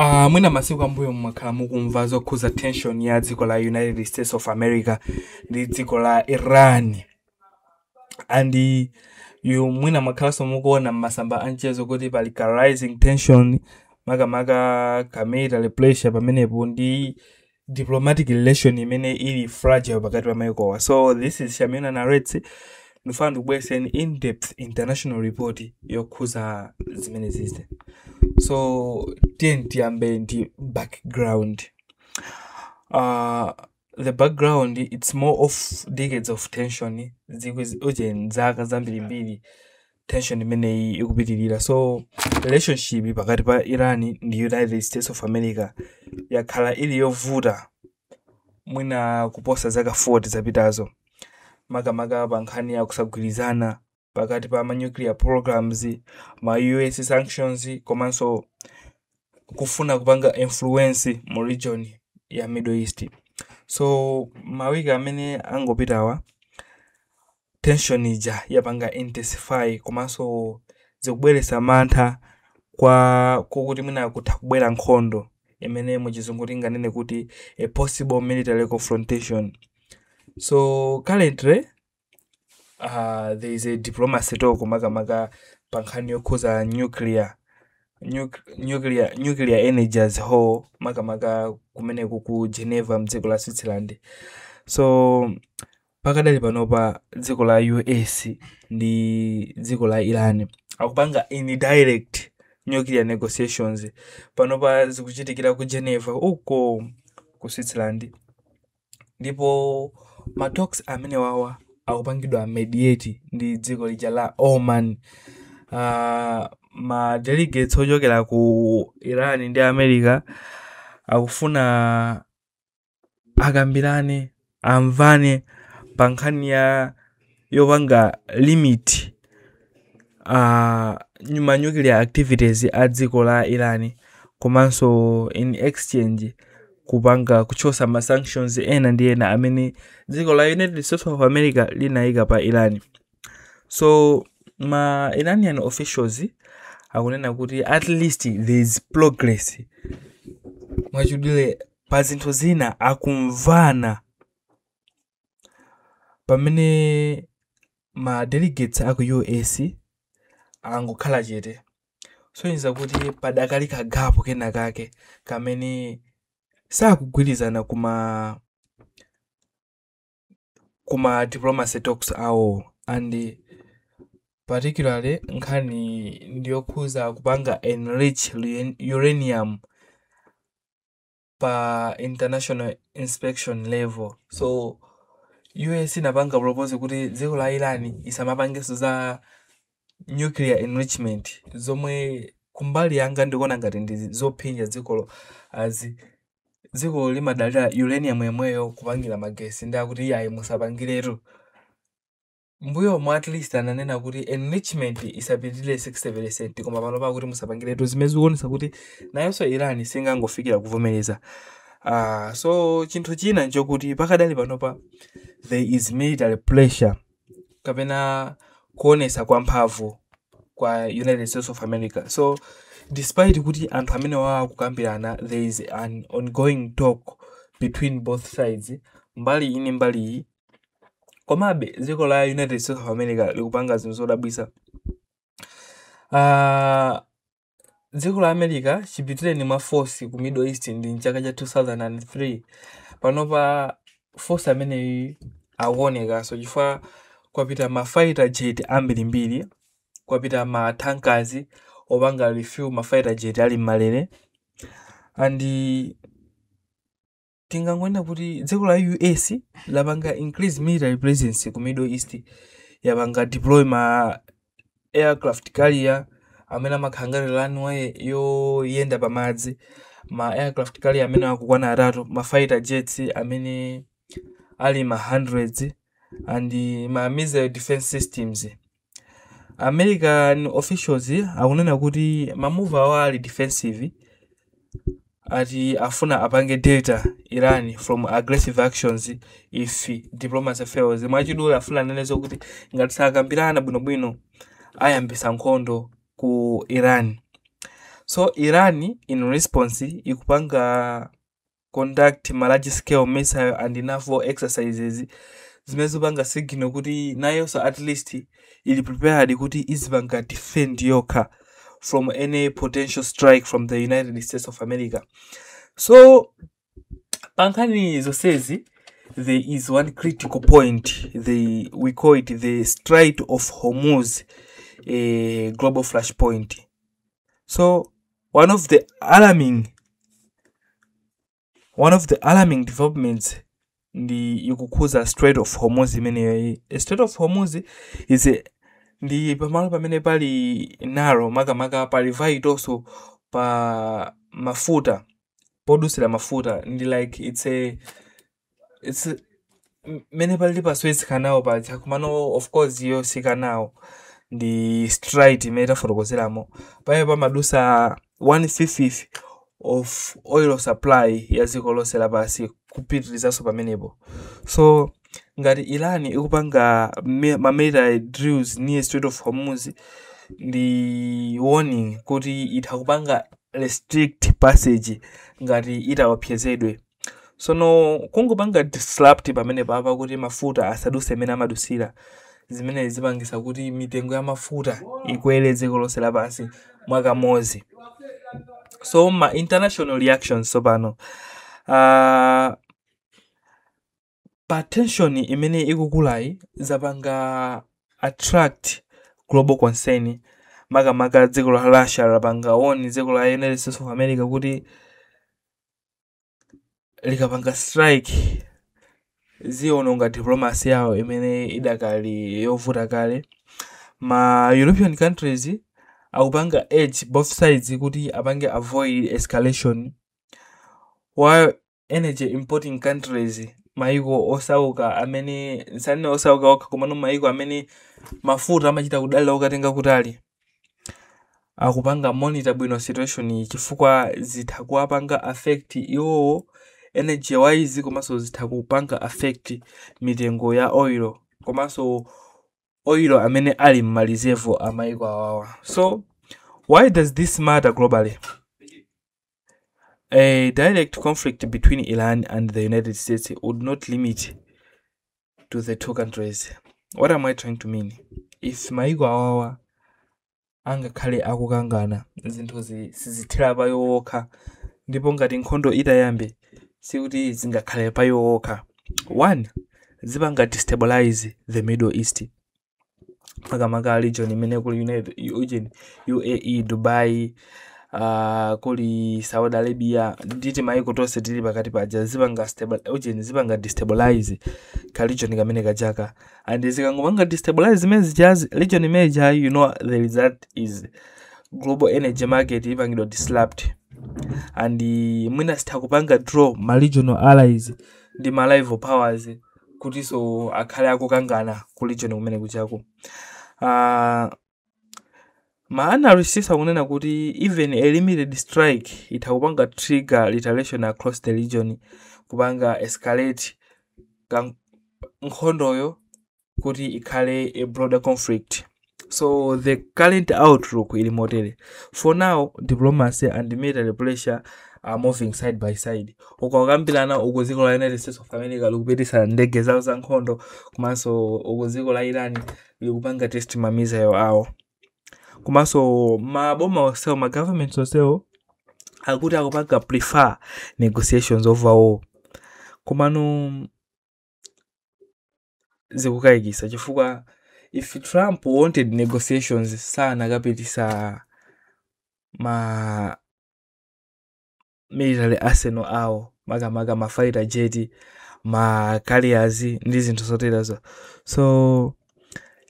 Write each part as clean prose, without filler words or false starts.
Mwina masiku ambuyo mwakhala mukumva zokhuza tension ya dziko la United States of America ndi dziko la Iran, and you mwina mwakhalanso mukuona m'masamba amchezo kuti pali ka rising tension, makamaka ka military pressure pamenepo ndi diplomatic relation imene ili fragile pakati pa maikowa. So this is Shamina Narrates. Ndifuna ndikubwereseni in-depth international report yokhuza zimene zizi. So tiye tiyambe ndi background. The background, it's more of decades of tension, zikwi uje zaka zambirimbiri tension imeneyi ikupitirira. So relationship pakati pa Iran ndi United States of America yakhala ili yovuta mwina kuposa zaka 40 zapitazo, makamaka pa nkhani ya kusagwirizana pakati pa ma nuclear programs, ma US sanctions, komanso kufuna kupanga influence mu region ya Middle East. So mawiki amene angopitawa, tension ija yapanga intensify, komanso zikubweretsa mantha kwa kokuti mwina kutha kubwera nkhondo imene muchizungu tinganene kuti a possible military confrontation. So currently there is a diplomacy talk, makamaka pa nkhani yokhuza nuclear energy as whole, makamaka kumeneku ku Geneva mdziko la Switzerland. So pakadali panopa dziko la US ndi dziko la Iran akupanga indirect nuclear negotiations. Panopa zikuchitikira ku Geneva uko ku Switzerland, ndipo ma talks amene wawa akupangidwa mediate ndi dziko lija la Oman. Ma delegates ochokera ku Iran ndi America akufuna akambirane, amvane pa nkhani ya yopanga limit ma nuclear activities a dziko la Iran, komanso in exchange kupanga kuchosa ma sanctions ena ndi ena amene dziko la United States of America linayika pa Iran. So ma Iranian officials akunena kuti at least there is progress, mwachidule pa zinthu zina akumvana, pamene ma delegates aku US angokhala chete, sonyeza kuti padakali ka gap kena kake kamene sakugwirizana kuma diplomacy talks awo, and particularly nkhani ndiyokhuza kupanga enrich uranium pa international inspection level. So US inapanga propose kuti dziko la Iran isamapangenso za nuclear enrichment, zomwe kumbali yanga ndikuona ngati ndi zophinja dzikolo, as dziko limadalira uranium yemweyo kupangira magesi, ndi akuti iyayi, musapangiretu. Mbuyomu at least ananena kuti enrichment isapitirire 60%, koma pano pakuti musapangiretu, zimene zikuonesa kuti nayonso Iran singangofikira kuvomereza. So chinthu china nchokuti pakadali panopa there is military pressure kapena kuonesa kwa mphamvu kwa United States of America. So despite kuti anthu amene wawa kukambirana, there is an ongoing talk between both sides, mbali iyi ndi mbali iyi, komabe dziko la United States of America likupanga zinthu zodabwisa. Dziko la America chipitireni mwa force ku Middle East ndi mchaka cha 2003. Panopa force ameneyi akuonekanso chifukwa kwapita ma fighter jet ambirimbiri, kwapita ma tankers opanga refuel ma fighter jet ali mmalere, and tingangoona kuti dziko la US lapanga increase military presence ku Middle East, yapanga deploy ma aircraft carrier amene amakhala ngati runway yoyenda pamadzi, ma aircraft carrier amene akukwana atatu, ma fighter jets amene ali ma hundreds, and ma missile defense systems. American officials akunena kuti ma move awo ali defensive, ati afuna apange deter Iran from aggressive actions if diplomacy fails. Mwachidule afuna anenezo kuti ngati sakambirana bwinobwino ayambisa nkhondo ku Iran. So Iran in response ikupanga conduct ma large scale missile and naval exercises zimene zipanga signal kuti nayonso at least ili prepared kuti izipanga defend yokha from any potential strike from the United States of America. So pankhani zonsezi, there is one critical point. We call it the Strait of Hormuz, a global flashpoint. So one of the alarming developments ndi ikukhuza Strait of Hormuz imeneyo. Strait of Hormuz is a, ndi pamalo pamene pali narrow, makamaka pali vital pa mafuta, podusira mafuta. Ndi like it's a, mene palili pa Suez Canal paja, komano of course iyo si canal, ndi strait imene tafotokozeramo. Pamene pamadusa 1/5 of oil supply ya dziko lonse lapansi, kupitirizanso pamenepo. So ngati Iran ikupanga ma military drills near Strait of Hormuz, ndi warning kuti itha kupanga restrict passage ngati itaopsezedwe. Sono kungopanga disrupt pamene papa kuti mafuta asaduse imene amadusira, zimene zipangisa kuti mitengo ya mafuta ikwere dziko lonse lapansi mwakamozi. So ma international reactions tsopano, pa tension imene ikukulayi, zapanga attract global concern. Makamaka dziko la Russia lapanga warn dziko la United States of America kuti likapanga strike ziononga diplomacy yawo imene idakali yovuta kale. Ma European countries akupanga urge both sides kuti apange avoid escalation, while energy importing countries, maiko osauka amene, nsanene osauka okha, komano maiko amene mafuta amachita kudalira kukatenga kutali, akupanga monitor bwino situation iyi, chifukwa zitha kuwapanga affect iwowo energy wise, komanso zitha kupanga affect mitengo ya oil, komanso oil amene ali m'ma reserve amaiko awawa. So why does this matter globally? A direct conflict between Iran and the United States would not limit to the two countries. What am I trying to mean? If maiko awawa angakhale akukangana, zinthuzi sizithera pa iwo okha, ndipo ngati nkhondo itayambe, sikuti zingakhale pa iwo okha. One, zipanga destabilize the Middle East, makamaka region imene kuli United Ujeni, UAE, Dubai, kuli Saudi Arabia, nditi maiko tonse tili pakati paja. Zipanga ujeni, zipanga destabilize ka region kamene kachaka, and zikangopanga destabilize zimene zichazi, region imene ija, the result is global energy market ipangidwa disrupt, and mwina sitha kupanga draw ma regional allies ndi ma rival powers kutinso akhale akukangana ku region kumene kuchako. Ma analysts akunena kuti even a limited strike itha kupanga trigger retaliation across the region, kupanga escalate nkhondoyo kuti ikhale a broader conflict. So the current outlook ili motere: for now, diplomacy and military pressure are moving side by side. Ukakambirana uku, dziko la United States of America likupitisa ndege zawo za nkhondo, komanso uku dziko la Iran likupanga test ma missile awo, komanso maboma onsewo, ma governments onsewo akuti akupanga prefer negotiations over war. Komano zikukayikisa, chifukwa if Trump wanted negotiations, sanakapitisa ma military arsenal awo, makamaka ma fighter jet, ma carriers ndi zinthu zoterezo. So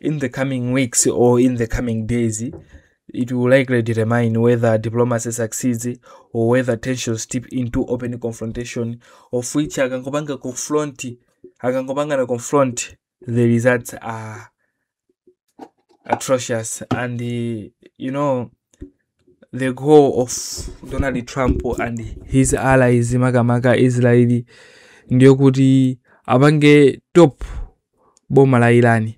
in the coming weeks or in the coming days, it will likely determine whether diplomacy succeeds or whether tensions tip into open confrontation, of which akangopangana confront, the results are atrocious. And the goal of Donald Trump and his allies, makamaka Israeli, ndiyo kuti apange topple boma la Iran.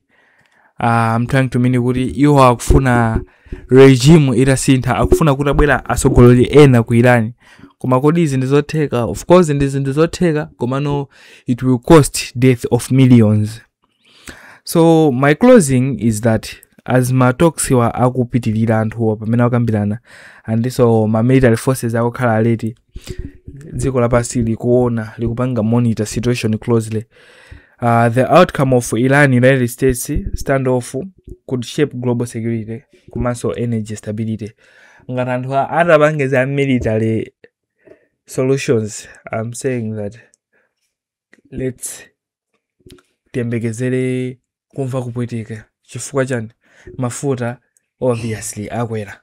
I'm trying to mean kuti iwo akufuna Regime itasintha, akufuna kuti abwera atsogoleri ena ku Iran. Koma kodi izi ndizotheka? Of course ndi zinthu zotheka, komano it will cost death of millions. So my closing is that as ma talks wa akupitilira, anthuwa pamene akukambirana, andinso ma military forces akukhala alert, dziko lapansi likuona, likupanga monitor situation closely. The outcome of Iran United States standoff could shape global security komanso energy stability. Ngati anthu atapange za military solutions, I'm saying that let's tiyembekezere kumva kupweteka. Chifukwa chani? Mafuta obviously akwera.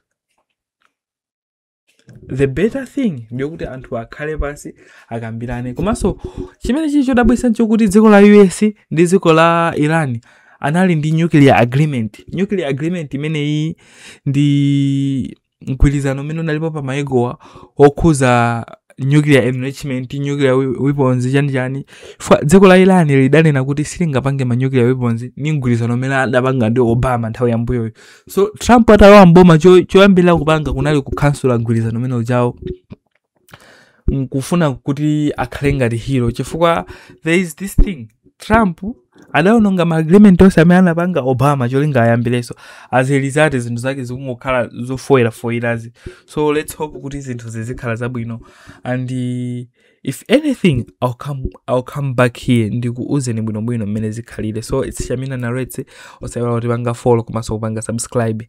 The better thing ndiyokuti anthu akhale pansi, akambirane. Komanso chimene chili chodabwitsa nchokuti dziko la US ndi dziko la Iran anali ndi nuclear agreement. Nuclear agreement imeneyi ndi mgwirizano umene unalipo pa maikowa okhuza nuclear enrichment, nuclear weapons, chani chani. Dziko la Iran lidanena kuti silingapange ma nuclear weapons ni mgwirizano umene adapanga ndi Obama nthawi yambuyoyo. So Trump atalowa mboma, choyambirira kupanga kunali kukhansula mgwirizano umene ujawo, nkufuna kuti akhale ngati hero, chifukwa there is this thing, Trump adawononga ma agreement onse amene anapanga Obama, cholinga ayambirenso. As a result, zinthu zake zikungokhala zofoyerafoyerazi. So let's hope kuti zinthu zizikhala zabwino, and if anything, I'll come back here ndikuuzeni bwinobwino mmene zikhalire. So it's Shamina Narrates. Osayiwala kuti panga follow komanso kupanga subscribe.